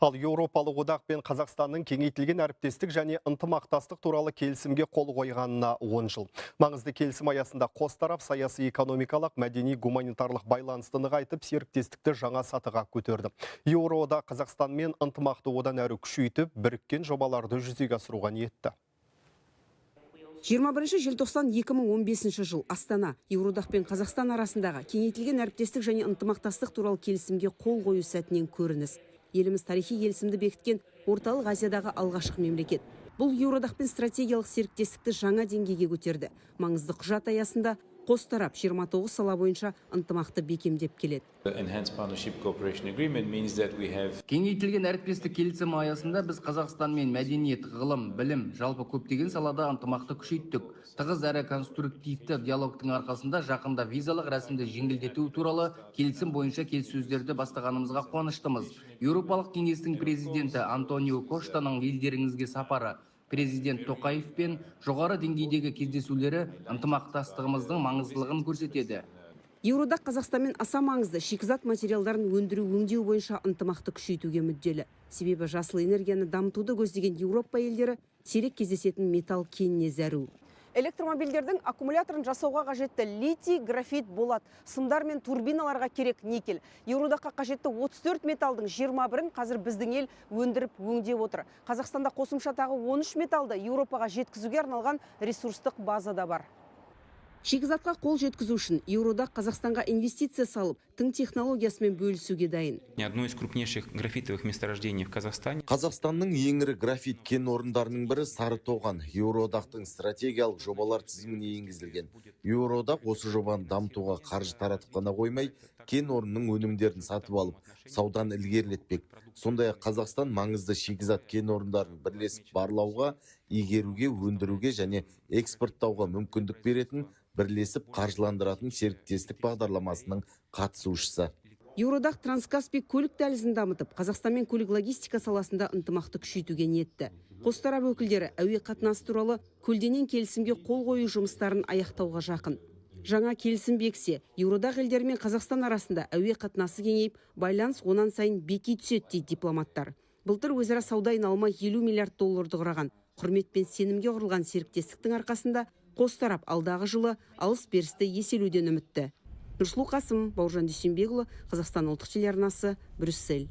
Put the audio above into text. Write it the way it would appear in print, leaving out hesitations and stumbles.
Ал Еуропалық одақ пен Қазақстанның кеңейтілген әріптестік және ынтымақтастық туралы келісімге қол қойғанына 10 жыл. Маңызды келісім аясында қос тарап саяси, экономикалық, мәдени, гуманитарлық байланысты нығайтып, серіктестікті жаңа сатыға көтерді. Еуроодақ Қазақстанмен ынтымақты одан әрі күшейтіп, біріккен жобаларды жүзеге асыруға ниетті. 21 желтоқсан 2015 жыл, Астана. Еуроодақ пен Қазақстан арасындағы кеңейтілген әріптестік және ынтымақтастық туралы келісімге қол қою сәтінен көрініс. Еліміз тарихи келісімді бекіткен Орталық Азиядағы алғашқы мемлекет. Бұл Еуроодақпен стратегиялық серіктестікті жаңа деңгейге көтерді. Маңызды құжат аясында қос тарап 29 сала бойынша ынтымақты бекемдеп келеді. Кеңейтілген әріптестік келісімі аясында біз Қазақстанмен мәдениет, ғылым, білім, жалпы көптеген салада ынтымақты күшейттік. Тығыз әрі конструктивті диалогтың арқасында жақында визалық рәсімді жеңілдету туралы келісім бойынша келіссөздерді бастағанымызға қуаныштымыз. Еуропалық кеңестің президенті Антонио Коштаның елдеріңізге сапары, президент Тоқаевпен жоғары деңгейдегі кездесулері ынтымақтастығымыздың маңыздылығын көрсетеді. Еуроодақ Қазақстанмен аса маңызды шикізат материалдарын өндіру, өңдеу бойынша ынтымақты күшейтуге мүдделі. Себебі жасыл энергияны дамытуды көздеген Еуропа елдері сирек кездесетін металл кеніне зәру. Электромобильдердің аккумуляторын жасауға қажетті литий, графит, болат, сымдар мен турбиналарға керек никель. Еуроодаққа қажетті 34 металдың 21-ін қазір біздің ел өндіріп, өңдеп отыр. Қазақстанда қосымша тағы 13 металды Еуропаға жеткізуге арналған ресурстық база да бар. Шикізатқа қол жеткізу үшін Еуроодақ Қазақстанға инвестиция салып, тың технологиясымен бөлісуге дайын. Одно из крупнейших графитовых месторождений в Казахстане. Қазақстанның ең ірі графит кен орындарының бірі Сарытоған Еуроодақтың стратегиялық жобалар тізіміне енгізілген. Еуроодақ осы жобаны дамытуға қаржы таратып қана қоймай, кен орнының өнімдерін сатып алып, сауданы ілгерілетпек. Сондай ақ Қазақстан маңызды шикізат кен орындарын бірлесіп барлауға, игеруге, өндіруге және экспорттауға мүмкіндік беретін бірлесіп қаржыландыратын серіктестік бағдарламасының қатысушысы. Еуроодақ Транскаспий көлік дәлізін дамытып, Қазақстанмен көлік логистика саласында ынтымақты күшейтуге ниетті. Қос тарап өкілдері әуе қатынасы туралы көлденең келісімге қол қою жұмыстарын аяқтауға жақын. Жаңа келісім бекісе, Еуроодақ елдері мен Қазақстан арасында әуе қатынасы кеңейіп, байланыс онан сайын беки түседі, дейді дипломаттар. Былтыр өзара сауда айналымы 50 миллиард долларды құраған, құрмет пен сенімге құрылған серіктестіктің арқасында қос тарап алдағы жылы алыс берісті еселеуден үмітті. Нұрсұлу Қасым, Бауыржан Дүйсенбекұлы, Қазақстан ұлттық телеарнасы, Брюссель.